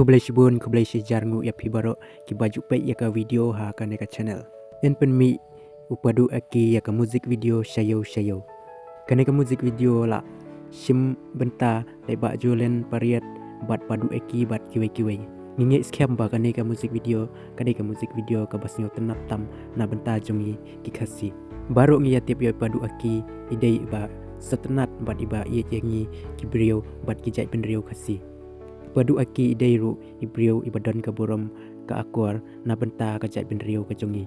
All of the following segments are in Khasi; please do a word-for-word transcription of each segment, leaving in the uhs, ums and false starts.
Khublei shibun, khublei shihajar nguh ïa phi baroh kiba ju peit ïa ka video ha kane ka channel. Yn pynmih u Padu Aki ïa ka music video Shayo Shayo. Kane ka music video la shim bynta da i Bah Julian Pariat bad Padu Aki bad kiwei kiwei. Ngi ngeit skhem ba kane ka music video ka dei ka music video kaba sngewtynnat tam na bynta jong ngi ki Khasi. Baroh ngi ïatip ïa i Padu Aki i dei iba sngewtynnat bad iba ïeit ïa ngi ki briew bad ki jaitbynriew Khasi. Padu Aki i dei ruh i briew iba don ka burom ka akor na bynta ka jaitbynriew ka jong ngi.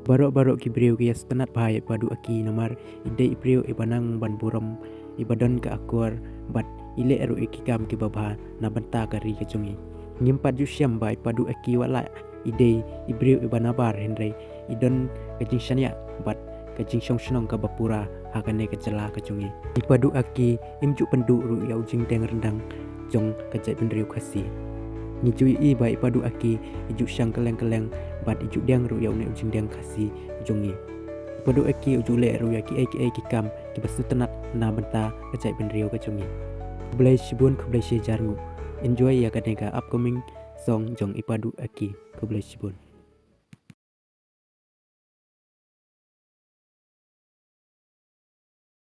Baroh baroh ki briew ki ïa sngewtynnat bha ïa i Padu Aki namar i dei i briew iba nang ban burom, iba don ka akor bad i leh ruh ïa ki kam kiba bha na bynta ka ri ka jong ngi. Ngim pat ju shem ba i Padu Aki wat la i dei i briew iba nabar hynrei i don ka jingshaniah bad ka jingshong shnong kaba pura ha kane ka jylla ka jong ngi. I Padu Aki im ju pynduh ruh ïa u jingdeng ryndang jong ka jaitbynriew Khasi. Ngi ju ïohi ba i Padu Aki i ju shang kylleng kylleng bad i ju deng ruh ïa une u jingdeng Khasi jong ngi. I Padu Aki u ju leh ruh ïa kiei kiei ki kam kiba sngewtynnat na bynta ka jaitbynriew ka jong ngi. Khublei shibun, khublei shihajar nguh. Enjoy ïa kane ka upcoming song jong i Padu Aki. Khublei shibun.